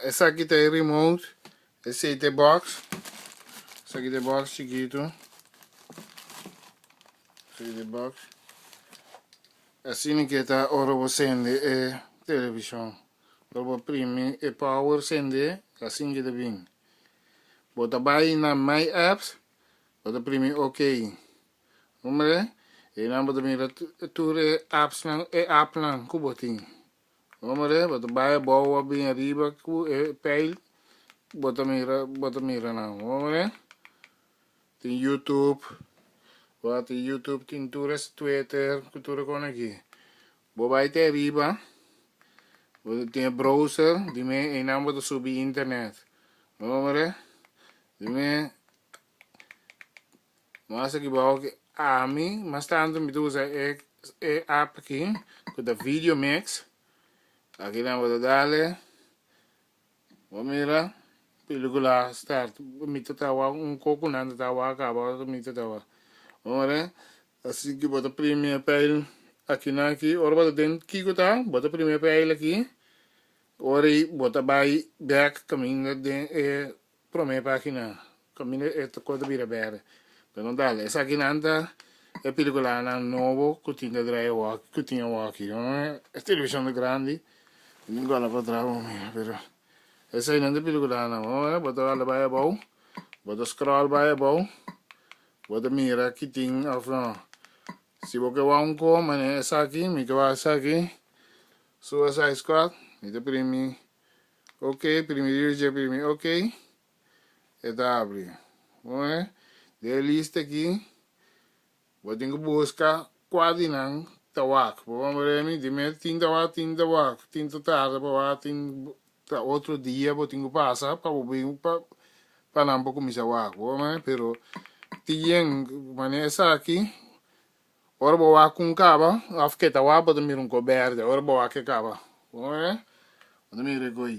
Esaki ta e remote, esey ta e box. Esaki ta e box chikito. Esaki ta e box. Asina ke ta ora bo sende e television. Ora bo primi e power sende, asina ke ta bin. Bo ta bay na my apps, bo ta primi ok. Hombre, eynan bo ta mira tur e apps nan, e app nan ku bo tin. Hombre, bo ta bai abou of bin ariba ku e pijl, bo ta mira, bo ta mira nan. Hombre, tin YouTube, bo tin YouTube, tin tur es Twitter, ku tur e kon aki. Bo bai te ariba, bo tin e browser, di me eynan bo ta subi internet. Hombre, di me Mas aki bao ki ami mas tanto mi ta usa e e app aki ku ta video mix. Aki nan bo ta dale bo mira pelicula start. Mi ta tawa un koko nan ta tawa kaba otro mi ta tawa. Bo mira asi ki bo ta primi e pijl aki nan aki ora bo ta den kiko ta bo ta primi e pijl aki ora bo ta bai bek kaminda den e Prome pagina kaminda e ta kos ta bira berde. Pero no dale. Esakinan ta e peliculanan nobo ku tin ta draai awor ku tin awor aki. E television ta grandi. Mi tin gola pa traha bo mira pero esainan ta peliculanan. Bo ta wak bai abou. Bo ta scroll bai abou. Bo ta mira ki tin of no. Si bo ke wak un ko manera esaki mi ke wak esaki. Suicide Squad mi ta primi. Ok, primi riba dje primi ok. E ta abri. Bon eh. Den e lista aki, bo tin ku buska kua di nan ta wak. Bo bon mira mi, di mes tin ta wak, tin ta wak, tin ta tarda pa wak, tin ta otro dia bo tin ku pasa pa bo bin pa pa nan por kuminsá wak. Bo bon mira? Pero tin yen manera esaki, Ora bo wak un kaba, of ke ta wak bo ta mira un ko berde, ora bo wak e kaba. Bo ta mira e koi.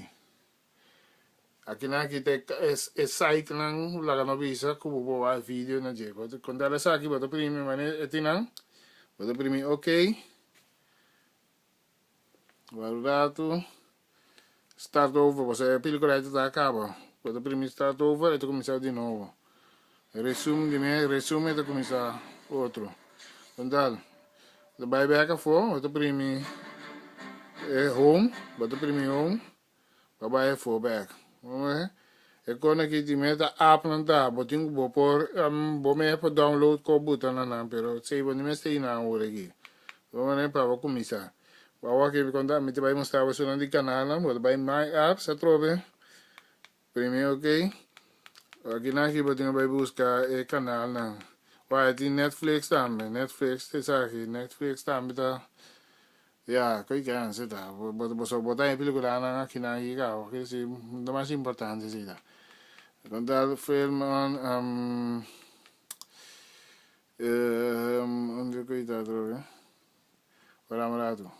Akinan aki ta e site nan laga no bisa ku bo por wak video na dje. Bo ta konta esaki bo ta primi manera e tin nan, bo ta primi ok. Wak un ratu, start over, pasobra e pelicula ei ta ta kaba. Bo ta primi start over e ta kuminsá di nobo. Resume di me, resume e ta kuminsá otro. Total, bo ta bai bek afó, bo ta primi e home, bo ta primi home. Pa bai afó bek. E kon aki di me ta app nan ta, bo tin ku bo por bo mes por download ko buta na nan, pero esei bo no mester nan awor aki. Bo manera pa bo kuminsá. Bo awor aki mi konta mi ta bai mustra bo esunnan di kanalnan, bo ta bai my apps atrobe, primi ok. Aki nan aki bo tin ku bai buska e kanalnan. Wak e tin Netflix tambe, Netflix ta esaki, Netflix tambe ta. Ya, koe kense ta. Boso bo ta e peliculanan akinan aki cabo. Quiere decir, no ta mas importante si ta. Con tal film on um, um, unda koe ta atrobe? Wara un rato.